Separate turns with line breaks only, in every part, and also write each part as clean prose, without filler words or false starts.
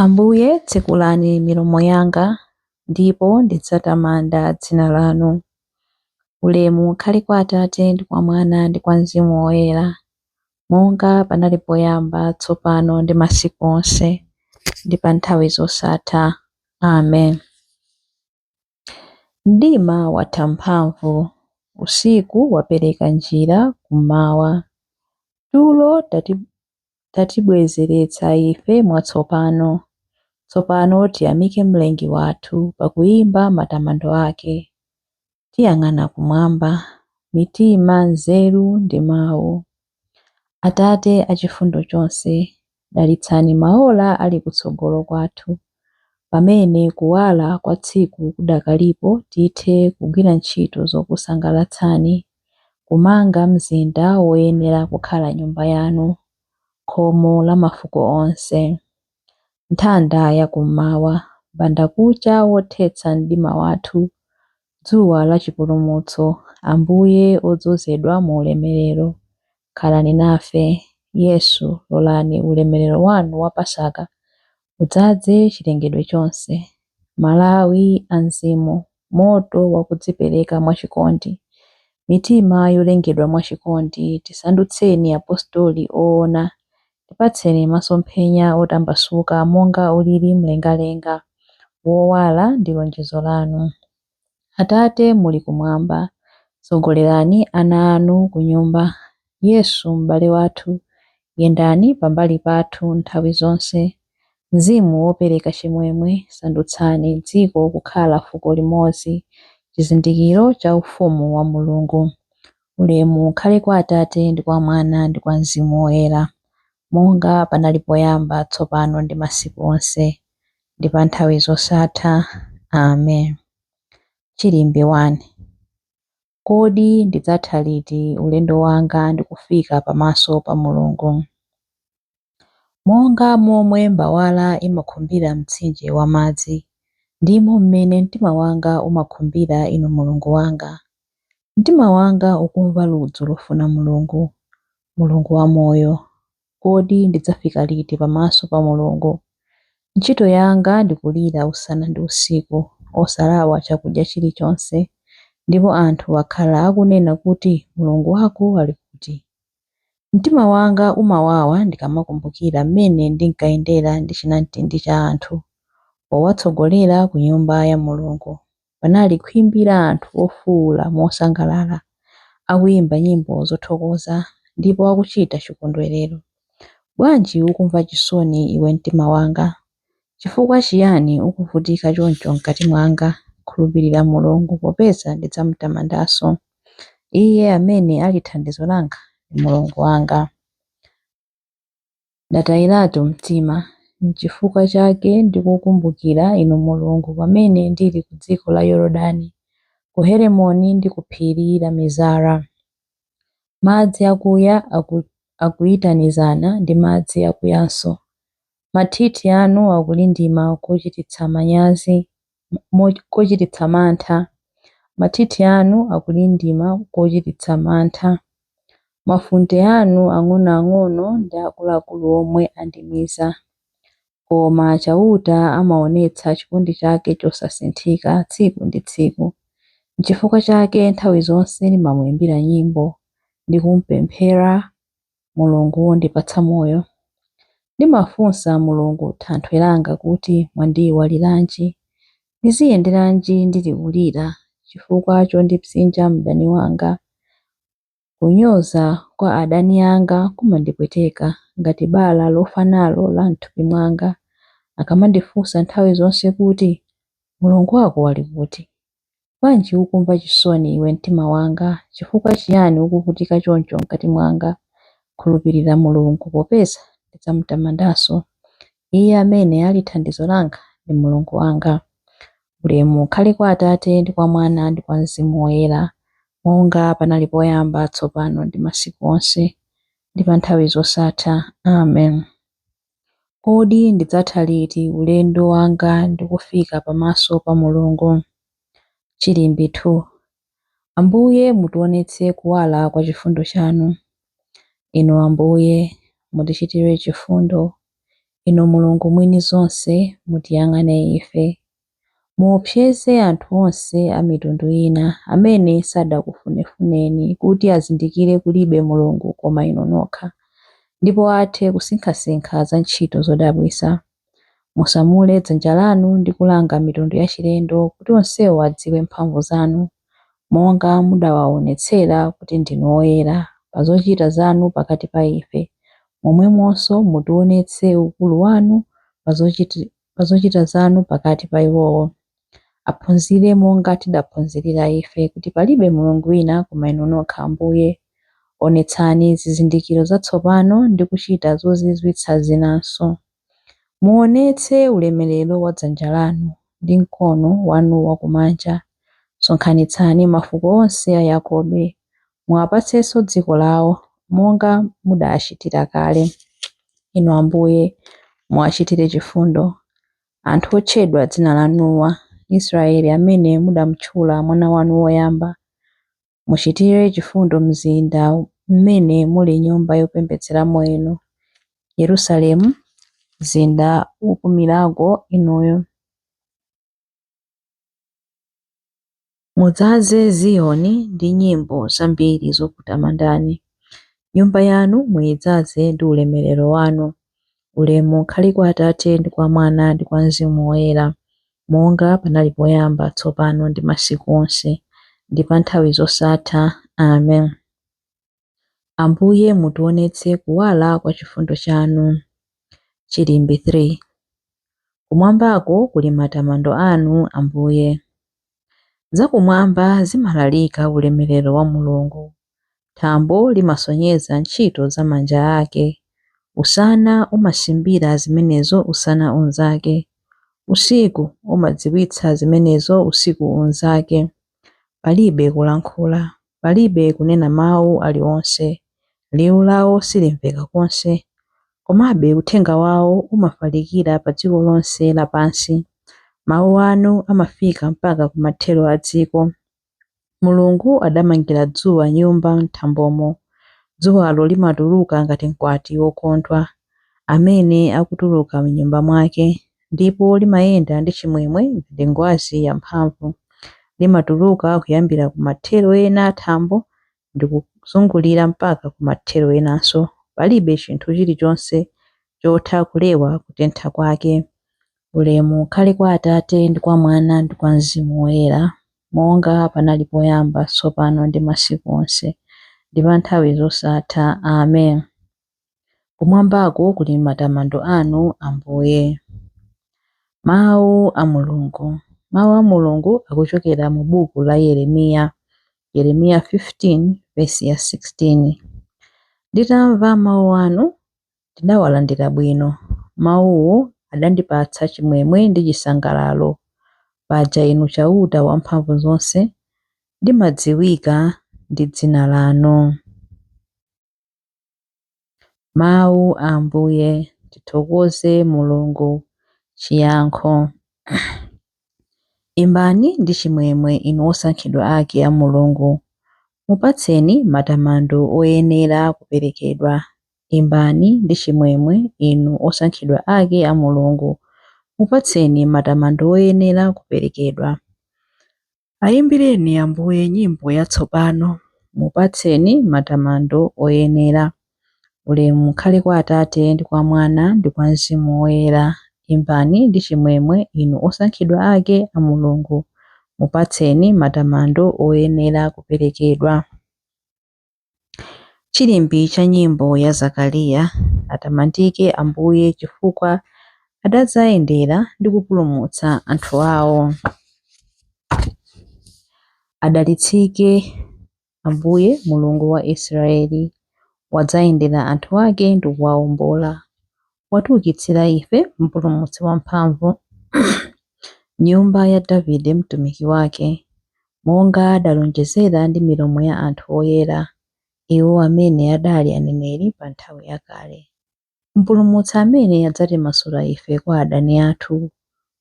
Ambuye, tsekulani milomo yanga, ndipo ndidzatamanda dzina lanu. Ulemu ukhale kwa Atate ndi kwa Mwana ndi kwa Mzimu Woyera, monga panali poyamba, tsopano ndi masiku onse, ndi pa nthawi zosatha. Amen. Mdima watha mphamvu, usiku wapereka njira kummawa. Tulo tatibwezeretsa ife mwatsopano. Tsopano tiyamike Mlengi wathu pakuyimba matamando ake. Tiyang'ana kumwamba, mitima, nzeru ndi mawu. Atate achifundo chonse, dalitsani maola ali kutsogolo kwathu, pamene kuwala kwa tsiku kudakalipo tithe kugwira ntchito zokusangalatsani, kumanga mzinda woyenera kukhala nyumba yanu, khomo la mafuko onse. Nthanda yakummawa, mbandakucha wothetsa mdima wathu, dzuwa la chipulumutso, Ambuye odzozedwa mu ulemerero, khalani nafe. Yesu, lolani ulemerero wanu wa Pasaka udzaze chilengedwe chonse. Malawi a mzimu, moto wakudzipereka mwachikondi, mitima yolengedwa mwachikondi, tisandutseni apostoli oona, tipatseni masomphenya otambasuka monga ulili mlengalenga, wowala ndi lonjezo lanu. Atate muli kumwamba, tsogolerani ana anu ku nyumba. Yesu m'bale wathu, yendani pambali pathu nthawi zonse. Mzimu wopereka chimwemwe, sandutsani dziko kukhala fuko limodzi, chizindikiro cha ufumu wa Mulungu. Ulemu ukhale kwa Atate ndi kwa Mwana ndi kwa Mzimu Woyera, monga panali poyamba, tsopano ndi masiku onse, ndi pa nthawi zosatha. Amen. Chilimbi 1. Kodi ndidzatha liti ulendo wanga ndi kufika pamaso pa Mulungu? Monga momwe mbawala imakhumbira mtsinje wa madzi, ndimo mmene mtima wanga umakhumbira Inu Mulungu wanga. Mtima wanga ukumva ludzu lofuna Mulungu, Mulungu wamoyo. Kodi ndidzafika liti pamaso pa Mulungu? Ntchito yanga ndi kulira usana ndi usiku, osalawa chakudya chilichonse, ndipo anthu akhala akunena kuti, Mulungu wako ali kuti? Mtima wanga umawawa ndikamakumbukira mmene ndinkayendera ndi chinamtindi cha anthu, powatsogolera ku nyumba ya Mulungu. Panali khwimbi la anthu ofuwula mosangalala, akuyimba nyimbo zothokoza ndipo akuchita chikondwerero. Bwanji ukumva chisoni iwe mtima wanga? Chifukwa chiyani ukuvutika choncho m'kati mwanga? Khulupirira Mulungu, popeza ndidzamutamandanso. Iye amene ali thandizo langa ndi Mulungu wanga. Ndatayiratu mtima, n'chifukwa chake ndikukumbukira Inu Mulungu pamene ndili ku dziko la Yorodani, ku Heremoni ndi ku phiri la Mizara. Madzi akuya akuyitanizana ndi madzi akuyanso. Mathithi anu akulindima kochititsa manyazi, kochititsa mantha. Mathithi anu akulindima kochititsa mantha. Mafunde anu ang'onoang'ono ndi akuluakulu omwe andimiza. Koma Chauta amaonetsa chikondi chake chosasinthika tsiku ndi tsiku. N'chifukwa chake nthawi zonse ndimamuyimbira nyimbo ndi kumupemphera Mulungu wondipatsa moyo. Ndimafunsa Mulungu Thanthwe langa kuti, mwandiyiwaliranji? Ndiziyenderanji ndili kulira chifukwa chondipsinja mdani wanga? Kunyoza kwa adani anga kumandipweteka ngati bala lofa nalo la m'thupi mwanga, akamandifunsa nthawi zonse kuti, Mulungu wako ali kuti? Bwanji ukumva chisoni iwe mtima wanga? Chifukwa chiyani ukuvutika choncho m'kati mwanga? Khulupirira Mulungu, popeza ndidzamutamandanso. Iye amene ali thandizo langa ndi Mulungu wanga. Ulemu ukhale kwa Atate ndi kwa Mwana ndi kwa Mzimu Woyera, monga panali poyamba, tsopano ndi masiku onse, ndi pa nthawi zosatha. Amen. Kodi ndidzatha liti ulendo wanga ndi kufika pamaso pa Mulungu? Chilimbi 2. Ambuye, mutionetse kuwala kwa chifundo chanu. Inu Ambuye, mutichitire chifundo. Inu Mulungu mwini zonse, mutiyang'ane ife. Muopseze anthu onse a mitundu ina, amene sadakufunefuneni, kuti azindikire kulibe Mulungu koma Inu nokha, ndipo athe kusinkhasinkha za ntchito zodabwitsa. Musamule dzanja lanu ndi kulanga mitundu yachilendo, kuti onsewo adziwe mphamvu zanu, monga mudawaonetsera kuti ndinu oyera, pa zochita zanu pakati pa ife, momwemonso mutionetse ukulu wanu pa zochita zanu pakati pa iwowo. Aphunzire monga tidaphunzirira ife, kuti palibe Mulungu wina koma Inu nokha Ambuye. Onetsani zizindikiro zatsopano ndi kuchita zozizwitsa zinanso. Muonetse ulemerero wa dzanja lanu ndi mkono wanu wakumanja. Sonkhanitsani mafuko onse a Yakobe, muwapatsenso dziko lawo, monga mudachitira kale. Inu Ambuye, muwachitire chifundo anthu otchedwa dzina lanuwa, Israeli amene mudamutchula mwana wanu woyamba. Muchitire chifundo mzinda mmene muli nyumba yopembedzeramo Inu, Yerusalemu, mzinda wopumirako Inuyo. Mudzaze Ziyoni ndi nyimbo zambiri zokutamandani. Nyumba yanu muyidzaze ndi ulemerero wanu. Ulemu ukhale kwa Atate ndi kwa Mwana ndi kwa Mzimu Woyera, monga panali poyamba, tsopano ndi masiku onse, ndi pa nthawi zosatha. Amen. Ambuye mutionetse kuwala kwa chifundo chanu. Chilimbi 3. Kumwambako kuli matamando anu, Ambuye. Zakumwamba zimalalika ulemerero wa Mulungu. Thambo limasonyeza ntchito za manja ake. Usana umasimbira zimenezo usana unzake. Usiku umadziwitsa zimenezo usiku unzake. Palibe kulankhula, palibe kunena mawu aliwonse, liwu lawo silimveka konse. Komabe uthenga wawo umafalikira pa dziko lonse lapansi, mawu anu amafika mpaka kumathero a dziko. Mulungu adamangira dzuwa nyumba m'thambomo. Dzuwalo limatuluka ngati mkwati wokondwa, amene akutuluka m'nyumba mwake, ndipo limayenda ndi chimwemwe ngati ngwazi yamphamvu. Limatuluka kuyambira kumathero ena a thambo ndi kuzungulira mpaka kumathero enanso. Palibe chinthu chilichonse chotha kulewa kutentha kwake. Ulemu ukhale kwa Atate ndi kwa Mwana ndi kwa Mzimu Woyera, monga panali poyamba, tsopano ndi masiku onse, ndi pa nthawi zosatha. Amen. Kumwambako kuli matamando anu, Ambuye. Mawu a Mulungu. Mawu a Mulungu akuchokera mu buku la Yeremiya, Yeremiya 15 vesi ya 16. Nditamva mawu anu, ndidawalandira bwino. Mawuwo adandipatsa chimwemwe ndi chisangalalo. Paja Inu Chauta Wamphamvuzonse, ndimadziwika ndi dzina lanu. Mawu a Ambuye. Tithokoze Mulungu. Chiyankho. Imbani ndi chimwemwe inu osankhidwa ake a Mulungu. Mupatseni matamando oyenera kuperekedwa. Imbani ndi chimwemwe inu osankhidwa ake a Mulungu. Mupatseni matamando oyenera kuperekedwa. Ayimbireni Ambuye nyimbo yatsopano, mupatseni matamando oyenera. Ulemu ukhale kwa Atate ndi kwa Mwana ndi kwa Mzimu Woyera. Imbani ndi chimwemwe inu osankhidwa ake a Mulungu, mupatseni matamando oyenera kuperekedwa. Chilimbi cha nyimbo ya Zakariya. Atamandike Ambuye chifukwa adadzayendera ndi kupulumutsa anthu awo. Adalitsike Ambuye Mulungu wa Israeli, wadzayendera anthu ake ndi kuwawombola. Watiukitsira ife Mpulumutsi wamphamvu m'nyumba ya Davide mtumiki wake, monga adalonjezera ndi milomo ya anthu oyera, iwo amene adali aneneri pa nthawi yakale. Mpulumutsi amene adzatimasula ife kwa adani athu,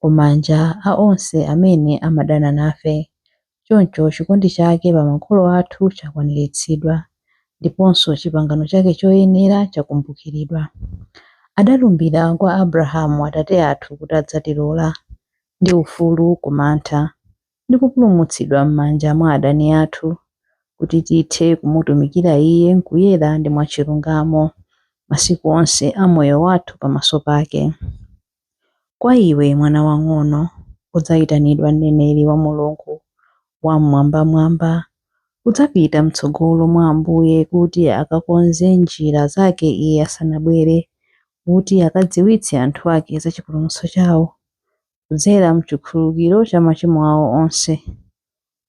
ku manja a onse amene amadana nafe. Choncho chikondi chake pa makolo athu chakwaniritsidwa, ndiponso chipangano chake choyenera chakumbukiridwa. Adalumbira kwa Abrahamu atate athu kuti adzatilola ndi ufulu ku mantha, ndi kupulumutsidwa m'manja mwa adani athu, kuti tithe kumutumikira Iye m'kuyera ndi mwachilungamo masiku onse a moyo wathu pamaso pake. Kwa iwe mwana wang'ono, udzayitanidwa mneneri wa Mulungu Wam'mwambamwamba. Udzapita m'tsogolo mwa Ambuye kuti akakonze njira zake Iye asanabwere, kuti akadziwitse anthu ake za chipulumutso chawo, kudzera m'chikhululukiro cha machimo awo onse.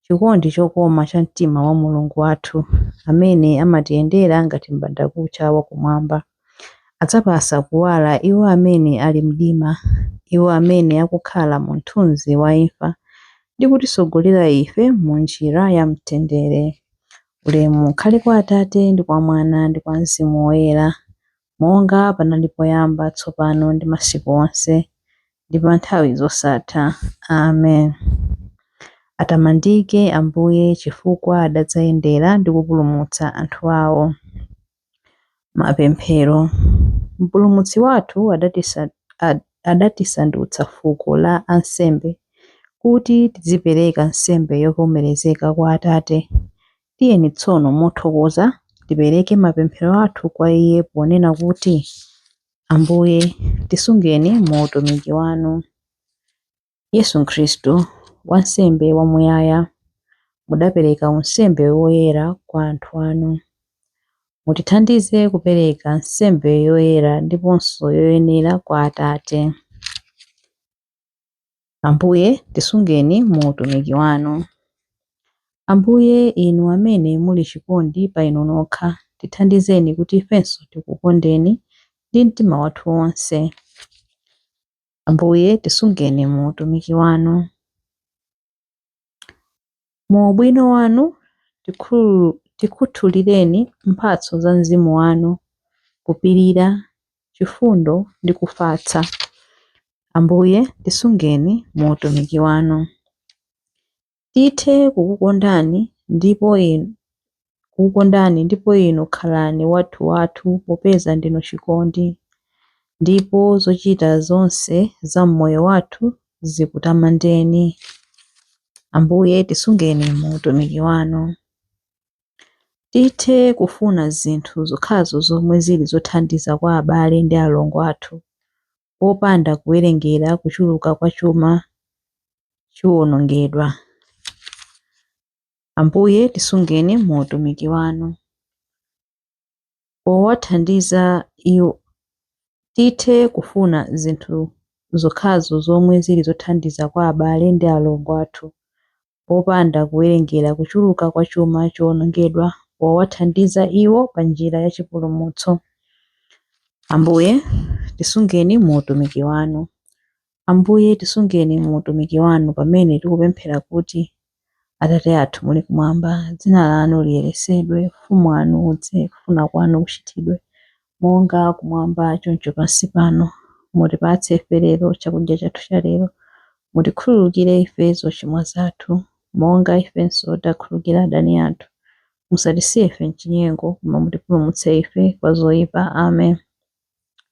Chikondi chokoma cha mtima wa Mulungu wathu, amene amatiyendera ngati m'bandakucha wakumwamba. Adzapatsa kuwala iwo amene ali mdima, iwo amene akukhala mu mthunzi wa imfa, ndi kutitsogolera ife mu njira ya mtendere. Ulemu ukhale kwa Atate ndi kwa Mwana ndi kwa Mzimu Woyera, monga panali poyamba, tsopano ndi masiku onse, ndi pa nthawi zosatha. Amen. Atamandike Ambuye chifukwa adadzayendera ndi kupulumutsa anthu awo. Mapemphero. Mpulumutsi wathu adatisandutsa fuko la ansembe kuti tizipereka nsembe yovomerezeka kwa Atate. Tiyeni tsono mothokoza tipereke mapemphero athu kwa Iye ponena kuti, Ambuye, tisungeni mu utumiki wanu. Yesu Khristu, wansembe wamuyaya, mudapereka unsembe woyera kwa anthu anu. Mutithandize kupereka nsembe yoyera ndiponso yoyenera kwa Atate. Ambuye, tisungeni mu utumiki wanu. Ambuye, inu amene muli chikondi pa inu nokha, tithandizeni kuti ifenso tikukondeni ndi mtima wathu wonse. Ambuye, tisungeni mu utumiki wanu. Mu ubwino wanu tikhuthulireni mphatso za Mzimu wanu, kupirira, chifundo ndi kufatsa. Ambuye, tisungeni mu utumiki wanu. Tithe kukukondani ndipo inu khalani wathuwathu popeza ndinu chikondi, ndipo zochita zonse za m'moyo wathu zikutamandeni. Ambuye, tisungeni mu utumiki wanu. Tithe kufuna zinthu zokhazo zomwe zili zothandiza kwa abale ndi alongo athu, popanda kuwerengera kuchuluka kwa chuma chiwonongedwa. Ambuye, tisungeni mu utumiki wanu. Powathandiza iwo tithe kufuna zinthu zokhazo zomwe zili zothandiza kwa abale ndi alongo athu, popanda kuwerengera kuchuluka kwa chuma chiwonongedwa, powathandiza iwo pa njira ya chipulumutso. Ambuye, tisungeni mu utumiki wanu. Ambuye, tisungeni mu utumiki wanu pamene tikupemphera kuti, Atate athu muli kumwamba, dzina lanu liyeretsedwe, ufumu wanu udze, kufuna kwanu kuchitidwe, monga kumwamba choncho pansi pano. Mutipatse ife lero chakudya chathu cha lero. Mutikhululukire ife zochimwa zathu, monga ifenso takhululukira adani athu. Musatisiye ife m'chinyengo, koma mutipulumutse ife kwa zoyipa. Amen.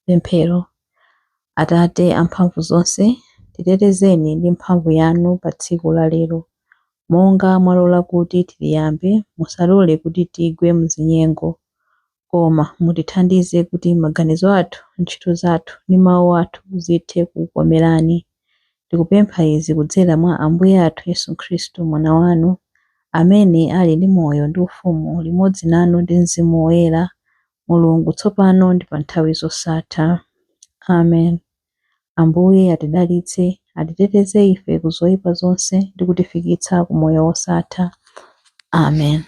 Pemphero. Atate amphamvu zonse, titetezeni ndi mphamvu yanu pa tsiku la lero. Monga mwalola kuti tiliyambe, musalole kuti tigwe m'zinyengo, koma mutithandize kuti maganizo athu, ntchito zathu ndi mawu athu zithe kukukomerani. Tikupempha izi kudzera mwa Ambuye athu Yesu Khristu Mwana wanu, amene ali ndi moyo ndi ufumu limodzi nanu ndi Mzimu Woyera, Mulungu tsopano ndi pa nthawi zosatha. Amen. Ambuye atidalitse, atiteteze ife ku zoyipa zonse ndi kutifikitsa ku moyo wosatha. Amen.